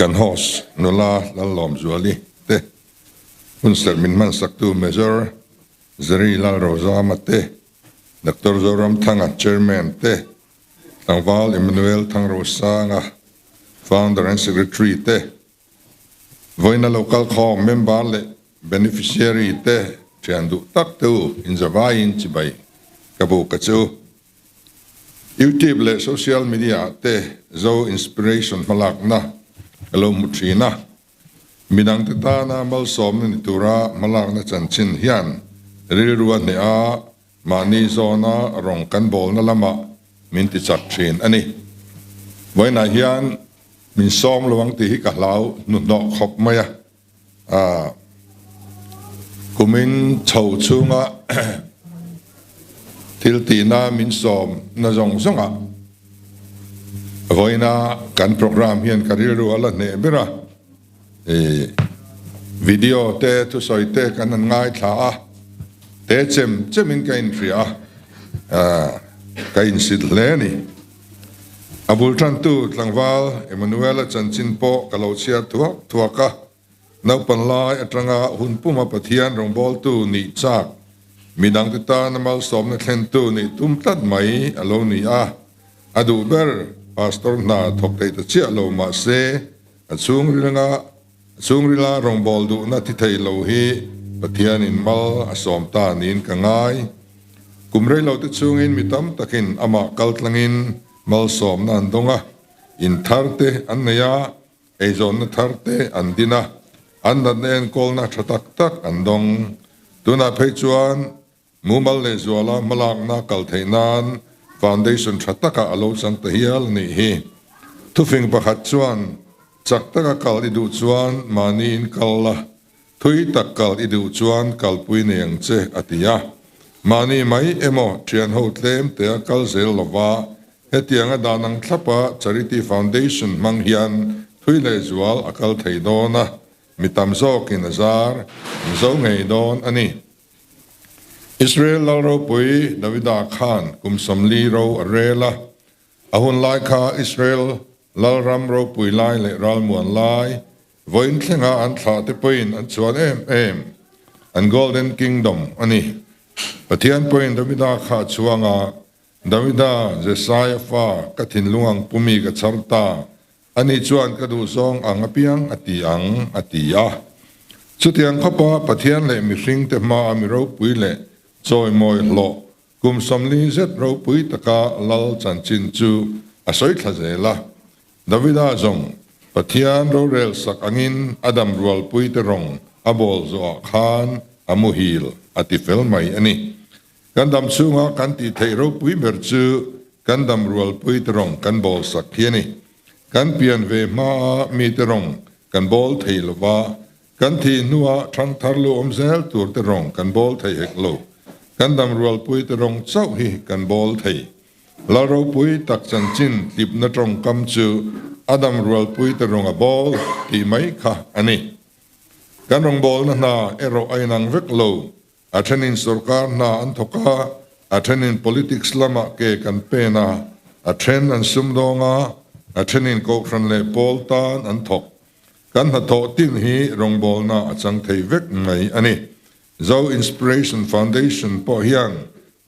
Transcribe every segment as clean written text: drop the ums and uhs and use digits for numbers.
Kan host nula Lallawmzuali te, hunserh min hmansaktu Major Zeri Lalrozama te, Doctor Zoramthanga Chairman te, Tlangval Emmanuel Thangrosanga Founder and Secretary te, vawiina lo kalkhawm member leh beneficiary te thian duh tak te u inzavaiin chibai ka buk a che u. YouTube leh social media ah te Zo Inspiration hmalakna ka lo hmu thin a, midangte tana malsawmna ni tura hmalakna chanchin hian rilru a hneh a, mahni zawna rawng kan bawlna lamah min ti chak thin a ni. Vawiinah hian min sawm lo ang tih hi ka hlau hnuhnawh khawp mai a, Kumin chho chhunga thil tihna min sawm na zawng zawngah vawiina kan program hian ka rilru a la hneh ber a, video te thusawi te kan han ngaithla a, te chem chemin ka inhria a, ka insit hle a ni. A bul tantu tlangval Emmanuel-a chanchin pawh ka lo chhiar thuak thuak a, naupan lai atanga hun puma Pathian rawngbawltu nih chak, midangte tana malsawmna thlentu nih tum tlat mai a lo ni a. A duh ber Pastor hna thawk thei ta chiah lo mahse a chhungrilenga a chhungrila rawngbâwl duhna thi thei lo hi Pathianin mal a sawm ta niin ka ngai. Kum rei lote chungin mi tam takin amah kal tlangin malsawmna an dawng a, in thar te an nei a, eizawnna thar te an din a, an natna enkawlna tha tak tak an dawng. Tunah phei chuan Mumal lehzuala hmalakna kal theih nan foundation tha takah a lo chang ta hial a nih hi. Thufing pakhat chuan, Chak taka kal i duh chuan mahniin kal la, thui tak kal i duh chuan kalpui nei ang che, a ti a. Mahni mai emaw thianho tlem tea kal zel lova hetianga dan ang thlapa Charity Foundation hmang hian thui lehzual a kal thei dawn a, mi tam zawkin a zar zo ngei dawn a ni. Israel lal ropui Davida khan kum 40 ro a rel a, a hun lai kha Israel lalram ropui lai leh ralmuan lai vawiin thlenga an thlah te pawhin an chuan em em, an Golden Kingdom a ni. Pathian pawhin Davida kha a chhuang a, Davida, Jesaia fa, ka thinlung ang pumi ka chhar ta, Ani chuan ka duhzawng ang apiang a ti ang, a ti a. Chutiang khawpa Pathian leh mihringte hmaa mi ropui leh chawimawi hlawh kum 40 zet ropui taka lal chanchin chu a sawi thla zel a. Davida zawng Pathian rorel sak angin a dam rualpuite rawng a bawl zawhah khan a muhil a ti fel mai a ni. Kan dam chhunga kan tih theih ropui ber chu kan dam rualpui te rawng kan bawl sak hi a ni. Kan pian ve hmaa mite rawng kan bawl thei lo va, kan thih hnua thangthar lu awm zel tur te rawng kan bawl thei hek lo. Kan dam rualpui te rawng chauh hi kan bawl thei. Lal ropui tak chanchin tlipna tawngkam chu a dam rualpui te rawng a bawl tih mai kha a ni. Kan rawngbawlna hna erawh a inang vek lo. A thenin sorkar hna an thawk a, a thenin politics lamah ke kan pen a, a then an sumdawng a, a thenin kohhran leh pawl tan an thawk. Kan hnathawh tin hi rawngbawlna a chang thei vek mai a ni. Zo Inspiration Foundation pawh hian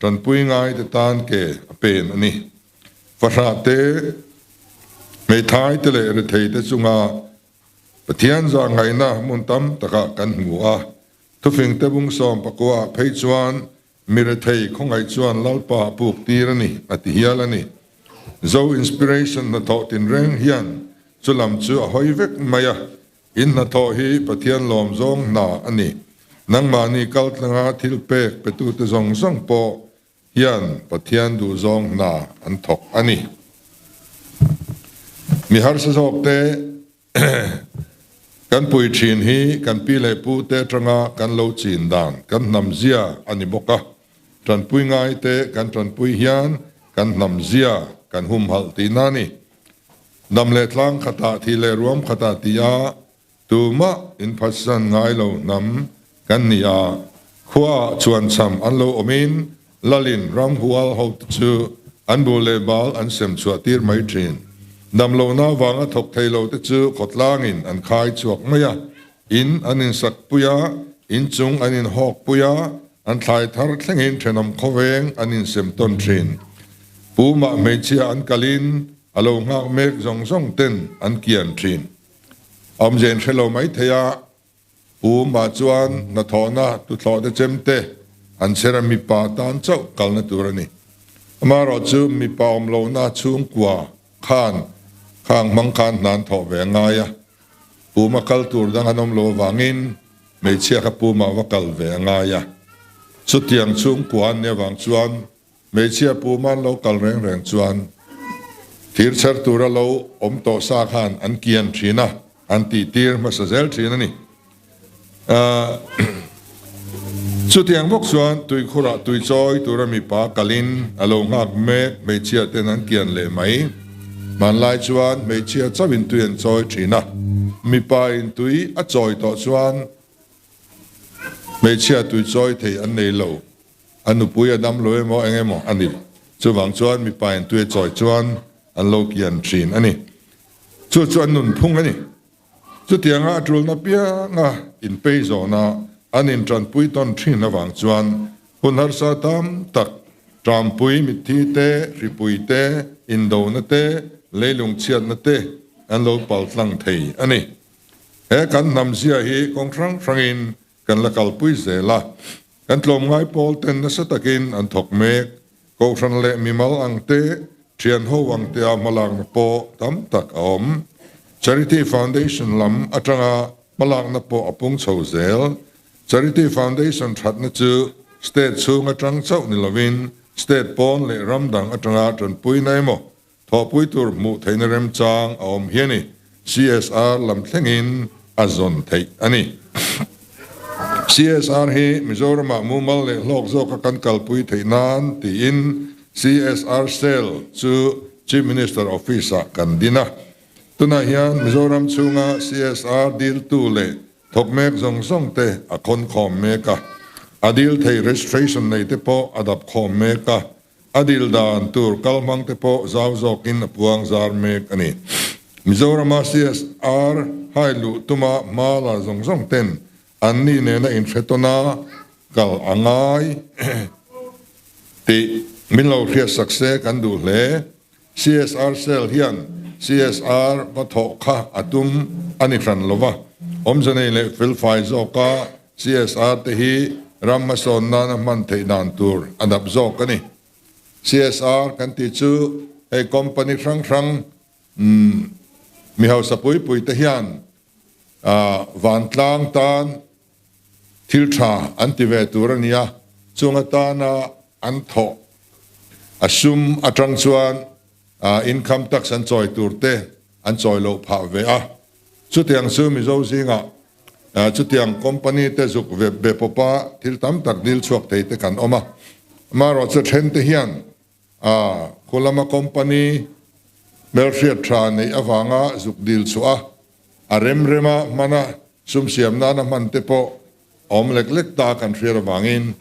tanpui ngaite tan ke a pen a ni. Fahrah te, hmeithai te leh rethei te chunga Pathian zahngaihna hmun tam takah kan hmu a, Thufing te bung 19 ah phei chuan mi rethei khawngaih chuan Lalpa a puk tir a ni, a ti hial a ni. Zo Inspiration hnathawh tinreng hian chu lam chu a hawi vek mai a, in hnathawh hi Pathian lawm zawng hna a ni. Nangmahni kaltlanga thil pek petute zawng zawng pawh hian Pathian duhzawng hna an thawk a ni. Mi harsa zawkte Kan pui thin hi kan pi leh pu te atanga kan lo chin dan kan hnam zia a ni bawk a, tanpui ngai te kan tanpui hian kan hnam zia kan humhalh tihna a ni. Dam leh tlang khatah thih leh ruam khatah tih a tumah inphatsan ngai lo hnam kan ni a, khuaah chuancham an lo awmin Lalin ramhual hote chu an bu leh bal an sem chhuah tir mai thin. Damlohna avanga thawk thei lo te chu khawtlangin an khai chhuak mai a, in an insak pui a, inchung an inhawk pui a, an thlai thar thlengin thenawm khawveng an insem tawn thin. Pumah hmeichhia an kalin a lo nghak mek zawng zawng ten an kian thin. Awmze in hre lo mai thei a, Pumah chuan hnathawhna tuthlawhte chemte an chher a mipa tan chauh kalna tur a ni. Amaherawhchu mipa awm lohna chhungkua khan khang hmang khan hna an thawh ve a ngai a, Puma kal tur dang an awm lo avangin hmeichhia kha Pumah va kal ve a ngai a. Chutiang chhungkua an nih avang chuan Hmeichhia pum an lo kal reng reng chuan thir chher tura lo awm tawh sa khan an kian thin a, an tih tir hmasa zel thin a ni. Chutiang bawk chuan tuikhurah tui chawi tura mipa kalin a lo nghak mek hmeichhia ten an kian leh mai. Hmanlai chuan hmeichhia chauhin tui an chawi thin a, mipa in tui a chawi tawh chuan hmeichhia tui chawi thei an nei lo. A nupui a dam lo emaw eng emaw a ni. Chuvang chuan mipa in tui a chawi chuan an lo kian thin a ni. Chu chu an nunphung a ni. Chutianga a tulna pianga inpei zawna an intanpui tawn thin avang chuan hun harsa tam tak, tampui mitthi te, hripui te, indona te, leilung chhiatna te an lo paltlang thei a ni. He kan hnamzia hi kawng hrang hrangin Kan la kalpui zel a, kan tlawmngai pawl ten nasa takin an thawk mek. Kohhran leh mimal ang te, thian ho ang te a hmalakna pawh tam tak a awm. Charity Foundation lam atanga hmalakna pawh a pung chho zel. Charity Foundation thatna chu state chhung atang chauh ni lovin state pawn leh ram dang atanga tanpuina emaw Thawhpui tur hmuh theihna remchang a awm hi a ni. CSR lam thlengin a zawn theih a ni. CSR hi Mizoramah mumal leh hlawk zawka kan kalpui theih nan tiin CSR Cell chu Chief Minister Office-ah kan din a. Tunah hian Mizoram chhunga CSR diltu leh thawk mek zawng zawng te a khawn khawm mek a. A dil thei registration nei te pawh a dap khawm mek a. A dil dan tur kal hmang te pawh zau zawkin a puang zar mek a ni. Mizorama CSR hai luh tuma hma la zawng zawng ten an ni nena inhre tawn a kal a ngai tih min lo hriatsak se kan duh hle. CSR cell hian CSR va thawh kha a tum a ni hran lo va, awmze nei leh felfai zawka CSR te hi ram hmasawn nana hman theih dan tur a dap zawk a ni. CSR kan tih chu hei company hrang hrang mi hausa pui pui te hian vantlang tan thil tha an ti ve tur a nia, chung atana an thawh a sum atang chuan income tax an chawi tur te an chawi loh phah ve a, chutiang chu Mizo zingah chutiang company te zuk ve be pawpa thil tam tak dil chhuak thei te kan awm a, amaherawhchu then te hian A khaw lama company hmelhriat tha neih avanga zuk dil chhuah a, a rem rema hmana sum siam nana hman te pawh a awm lek lek ta kan hriat avangin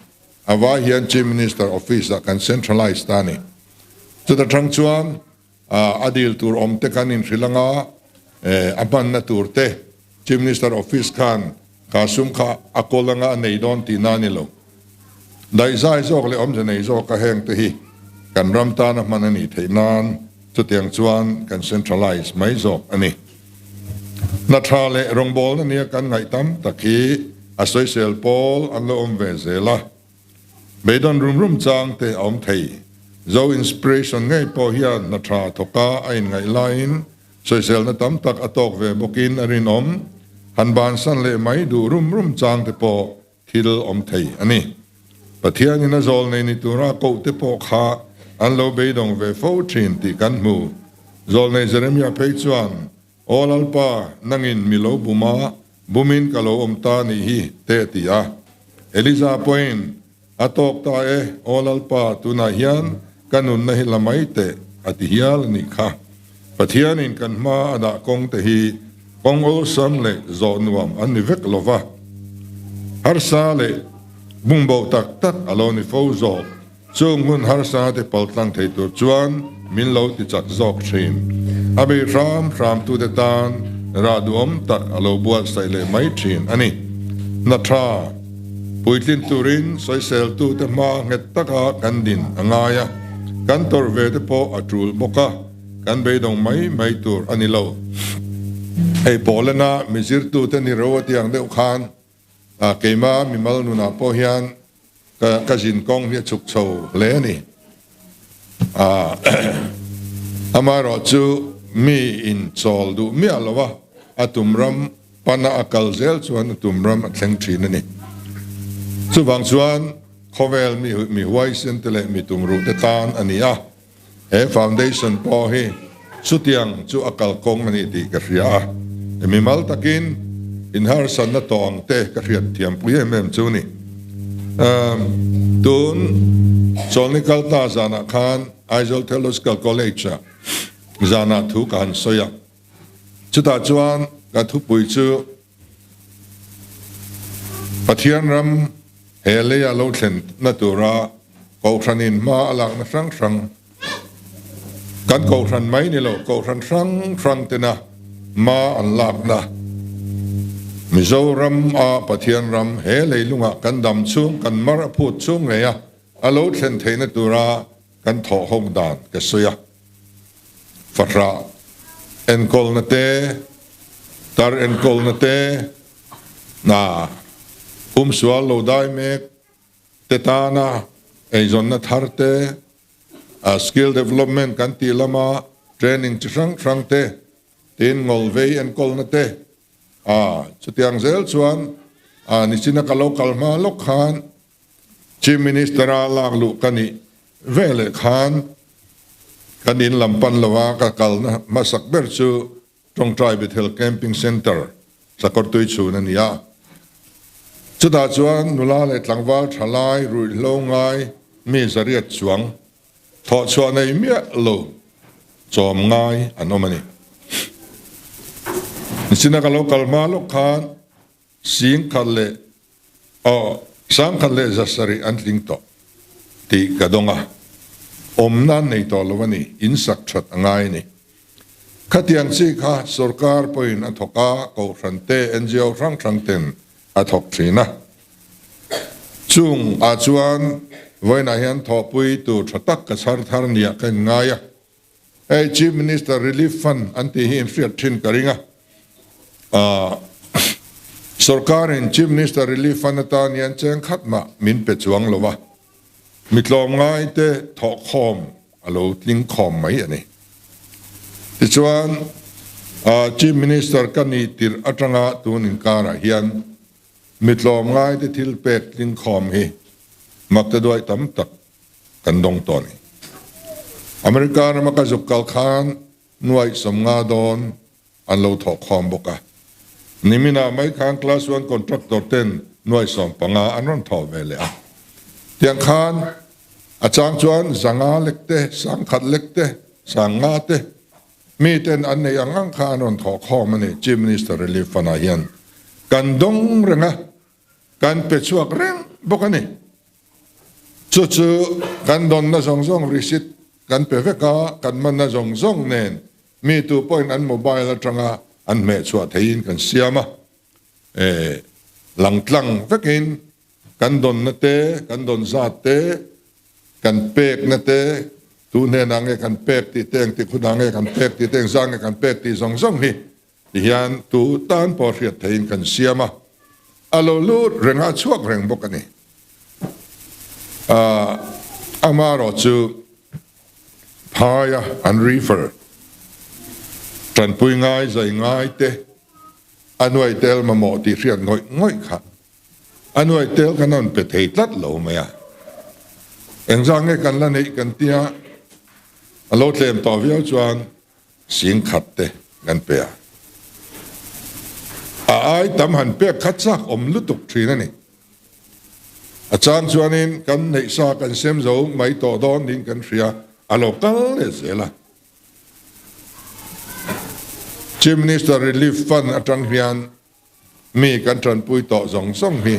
a vai hian Chief Minister Office ah kan centralise ta a ni. Chuta tang chuan a dil tur awm te kan inhrilh anga a hmanna tur te Chief Minister Office khan kha sum kha a kawl anga a nei dawn tihna a ni lo. Daihzai zawk leh awmze nei zawka heng te hi kan ram tana hman a nih theih nan chutiang chuan kan centralize mai zawk a ni. Hna tha leh rawngbawlna nia kan ngaih tam tak hi a sawisel pawl an lo awm ve zel a. Beidawn rum rum chang te a awm thei. Zo Inspiration ngei pawh hian hna tha thawka a inngaih laiin sawiselna tam tak a tawk ve bawkin a rinawm. Han bansan leh mai duh rum rum chang te pawh thil awm thei a ni. Pathianin a zawl nei ni tura koh te pawh kha an lo beidawng ve fo thin tih kan hmu. Zawlnei Jeremia phei chuan, Aw Lalpa, nangin mi lo bum a, bumin ka lo awm ta nih hi, te a ti a. Eliza pawhin, A tawk ta e, Aw Lalpa, tunah hian ka nunna hi la mai teh, a ti hial a nih kha. Pathianin kan hma a dah kawng te hi kawng awlsam leh zawh nuam an ni vek lo va, harsa leh bungbo tak tak a lo ni fo zawk. Chung hun harsa te paltlang thei tur chuan min lo ti chak zawk thin. A bei hram hram tute tan rah duhawm tak a lo buatsaih leh mai thin a ni. Hna tha puitlin turin sawiseltute hma nghet taka kan din a ngai a, kan tawrh ve te pawh a tul bawk a, kan beidawng mai mai tur a ni lo. Hei pawlena mi zirtute ni ro a tiang deuh khan Keima mimal nunah pawh hian ka zin kawng hi a chhuk chho hle a ni. Amaherawh chu mi in chawl duh miah lo a, a tum ram pana a kal zel chuan a tum ram a thleng thin a ni. Chuvang chuan khawvel mi huaisen te leh mi tumruh te tan a ni a. He foundation pawh hi chutiang chu a kalkawng a ni tih ka hria a, mimal takin inharsanna tawh ang te ka hriat thiampui em em chu ni. Tun Chawlni kalta zanah khan Aizawl Theological College-ah zanah thu ka han sawi a, chutah chuan ka thupui chu Pathian ram he leia lo thlenna tura Kohhranin hma a lakna hrang hrang, kan Kohhran mai ni lo, Kohhran hrang hrang tena hma an lakna, Mizoram a Pathian ram he leilungah kan dam chhung, kan mar a phut chhung ngei a, a lo thlen theihna tura kan thawh ho dan ka sawi a. Fahrah enkawlna te, tar enkawlna te, hna humsual lo dai mek te tana eizawnna thar te, skill development kan tih lama training chi hrang hrang te, tin ngawlvei enkawlna te, chutiang zel chuan nichina ka lo kal hma lawk khan Chief Minister-a lak luh ka nih veleh khan kan in lam pan lova ka kalna hmasak ber chu Tawngtai Bethel Camping Centre, Sakawrtui chhun a ni a. Chutah chuan nula leh tlangval thalai ruihhlo ngai mi zariat chuang thawhchhuah nei miah lo chawm ngai an awm a ni. Nichina ka lo kal hma lawk khan Singkhat leh aw sangkhat leh zasarih an tling tawh tih ka dawng a, awmna an nei tawh lo a ni, in sak that a ngai a ni. Khatiang chi kha sorkar pawhin a thawk a, kohhran te, NGO hrang hrang ten a thawk thin a. Chung ah chuan vawiinah hian thawhpui tur tha tak ka chhar thar nia ka inngai a. Hei Chief Minister Relief Fund an tih hi inhriat thin ka ring a. Sorkarin Chief Minister Relief Fund atan hian cheng khat mah min pe chuang lo a, mi tlawmngai te thawhkhawm a lo tling khawm mai a ni. Tichuan, Chief Minister ka ni tirh atanga tun inkarah hian mi tlawmngai te thil pek tling khawm hi makte duai tam tak kan dawng tawh a ni. America rama ka zuk kal khan nuaih sawmnga dawn an lo thawh khawm bawk a. Niminah mai khan Class One contractor ten nuaih 15 an rawn thawh ve leh a. Tiang khan a chang chuan 500 lek te, 1000 lek te, 5000 te mi ten an neih ang ang kha an rawn thawh khawm a ni. Chief Minister Relief Fund ah hian kan dawng reng a. Kan pe chhuak reng bawk a ni. Chu chu kan dawnna zawng zawng receipt kan pe vek a, kan manna zawng zawng nen mi tu pawhin an mobile atanga an hmeh chhuah theihin kan siam a. E, langtlang vekin kan dawnna te, kan dawn zat te, kan pekna te, tu hnenah nge kan pek tih te, engtik hunah nge kan pek tih te, engzah nge kan pek tih zawng zawng hi Tihian tu tan pawh hriat theihin kan siam a, a lo lut reng a, a chhuak reng bawk a ni. Amaherawh chu phaia an refer tanpui ngai zai ngai te a nuai tel mamawh tih hriat ngawih ngawih kha a nuai tel kan rawn pe thei tlat lo mai a. Engzah nge kan la neih kan tia a lo tlem tawh viau chuan Singkhat te kan pe a, a ai tam han pek kha chak awm lutuk thin a ni. A chang chuanin kan neih sa kan sem zo mai tawh dawn niin kan hria, a lo kal leh zel a. Chief Minister Relief Fund atang hian mi kan tanpui tawh zawng zawng hi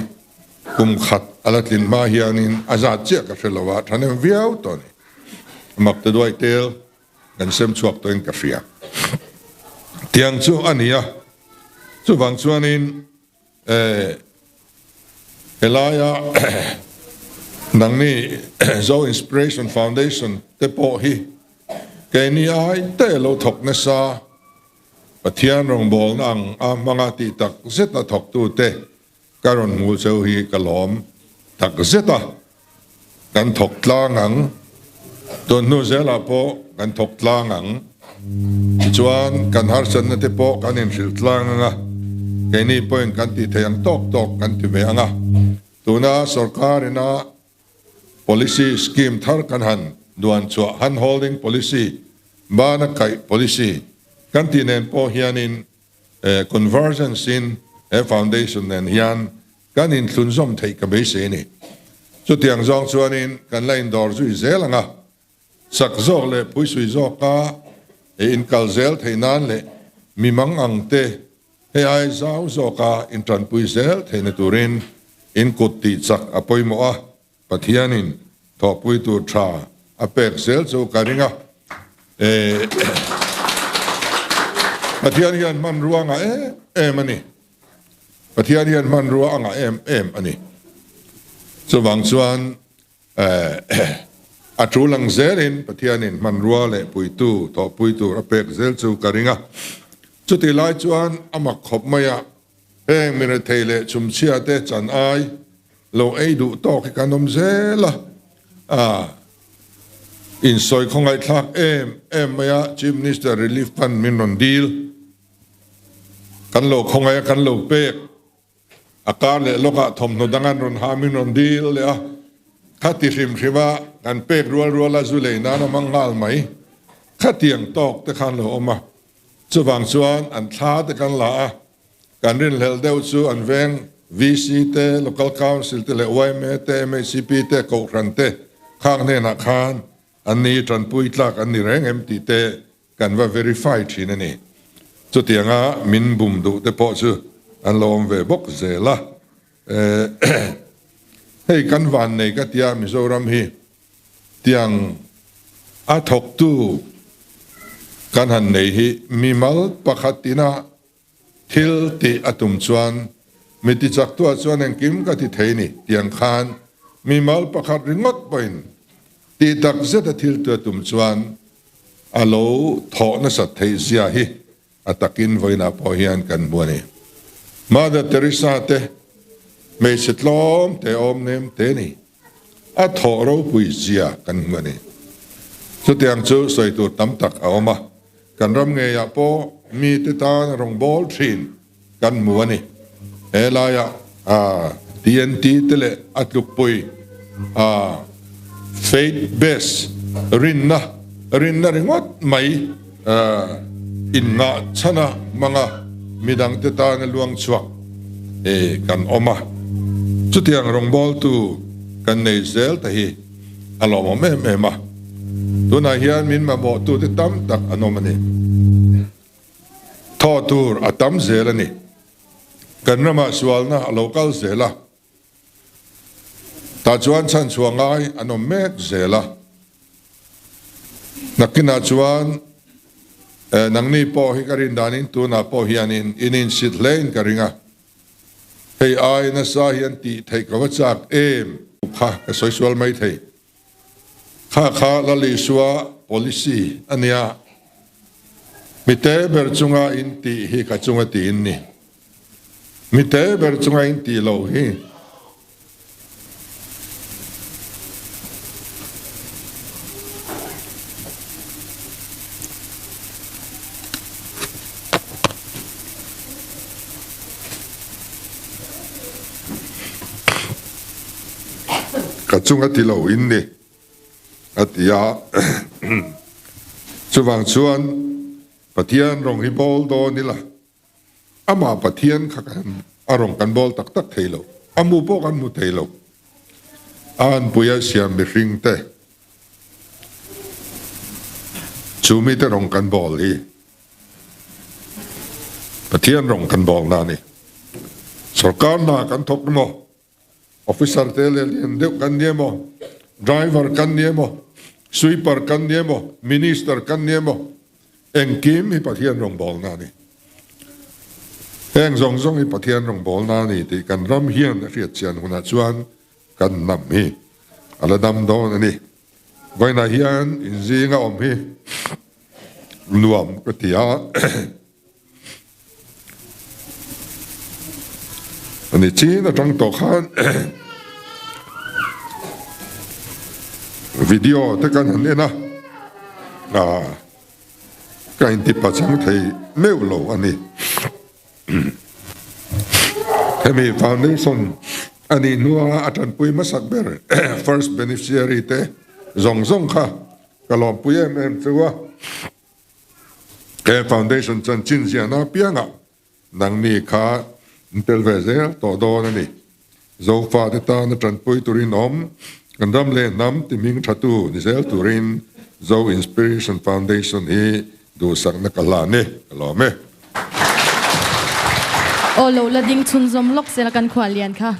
kum khat a la tlin hma hianin a zat chiah ka hre lo a, thahnem viau tawh a ni. Maktaduai tel. Kan sem chhuak tawhin ka hria. Tiang chu a ni a, chuvang chuanin helaia nangni Zo Inspiration Foundation te pawh hi keini ai te lo thawk nasa, Pathian rawngbawlna ang a hmanga tih tak zeta thawktute Ka rawn hmuh cheu hi ka lawm tak zet a, kan thawk tlang ang, tun hnu zelah pawh kan thawk tlang ang, tichuan kan harsatna te pawh kan inhrilh tlang ang a, keini pawhin kan tih theih ang tawk tawk kan ti ve ang a, tuna sorkar ina policy scheme thar kan han duan chhuah hand holding policy, bana kaih policy kan tih nen pawh hianin Convergence in he foundation nen hian kan inthlunzawm theih ka beisei a ni. Chutiang zawng chuanin kan la indawr zui zel ang a, chak zawk leh phuisui zawka inkal zel theih nan leh mi mang ang te hei ai zau zawka intanpui zel theihna turin in kut tih chak a pawimawh a, Pathianin thawhpui tur tha a pek zel chu ka ring a, Pathian hian hmanrua a ngah em em a ni. Pathian hian hmanrua a ngah em em a ni. Chuvang chuan a tul ang zelin Pathianin hmanrua leh puitu thawhpui tur a pek zel chu ka ring a. Chutih lai chuan a mak khawp mai a, heng mirethei leh chhumchhia te chan ai Lo ei duh tawk hi kan awm zel a, a insawi khawngaihthlak em em mai a, Chief Minister Relief Fund min rawn dil, kan lo khawngaih a, kan lo pek, a kar leh lawkah thawmhnaw dang an rawn ha min rawn dil leh a, khati hrim hrim a kan pek rual rual a zu lei nan a hmang nghal mai, khatiang tawk te khan lo awm a, chuvang chuan an thla te kan la a. Kan rinhlelh deuh chu an veng VC te, Local Council te leh yma te, MHCP te, Kohhran te khak hnenah khan an ni tanpui tlak an ni reng em tih te kan va verify thin a ni. Chutianga min bum duh te pawh chu an lo awm ve bawk zel a. Hei kan vannei ka tia Mizoram hi tiang a thawktu kan han nei hi mimal pakhat ina Thil tih a tum chuan mi tichaktuah chuan engkim ka ti thei ni tiang khan mi mal pakhat ringawt pawhin tih tak zeta thil tu a tum chuan a lo thawh nasat theih zia hi a takin vawiinah pawh hian kan hmu a ni. Mother Teresa te hmeichhe tlawm te awm nem te ni a thawh ropui zia kan hmu a ni. Chutiang chu sawi tur tam tak a awm a. Kan ram ngeiah pawh mite tan rawngbâwl ṭhin kan hmu a ni. He laiah TNT te leh a tlukpui faith base rinna rinna ringawt mai inngah chhana hmanga midangte tana luang chhuak kan awm a. Chutiang rawngbâwltu kan nei zel ta hi. A lawmawm em em a, tunah hian min mamawhtute tam tak an awm a ni. Thaw tur a tam zel a ni. Kan ramah sualna a lo kal zel a, tah chuan chhanchhuah ngai an awm mek zel a. Nakinah chuan nangni pawh hi ka rin danin tunah pawh hianin in insit hlein ka ring a. Hei ai nasa hian tih theih ka va chak em? Kha ka sawi sual mai thei. Kha kha Lal Isua policy a nia. Mite ber chunga in tih hi ka chunga tih in ni. Mite ber chunga in tih loh hi. Ka chunga ti lo in ni a ti a, chuvang chuan Pathian rawng hi bawl dawn ila. Amah Pathian kha kan a rawn kan bawl tak tak thei lo, a mu pawh kan hmu thei lo. A anpuia siam mihring te chu mite rawn kan bawl hi Pathian rawn kan bawl na a ni. Sorkar hna kan thawk emaw, officer te leh lian deuh kan ni emaw, driver kan ni emaw, sweeper kan ni emaw, minister kan ni emaw. Engkim hi Pathian rawngbawlna a ni. Heng zawng zawng hi Pathian rawngbawlna a ni tih kan ram hian a hriat chian hunah chuan kan hnam hi a la dam dawn a ni. Vawiinah hian inzinga awm hi nuam ka ti a. Ani chin atang tawh khan video te kan han en a, ah ka inti pachang thei meuh lo a ni. Hemi foundation a nih hnua a tanpui hmasak ber first beneficiary te zawng zawng kha ka lawmpui em em chu a. He foundation chanchin ziahna apiangah nangni kha an tel ve zel tawh dawn a ni. Zofate tana tanpui turin awm, kan ram leh hnam ti hming thatu ni zel turin Zo Inspiration Foundation hi duhsakna ka hlan e, ka lawm e. Aw lo la ding chhunzawm lawk sela kan khuallian kha.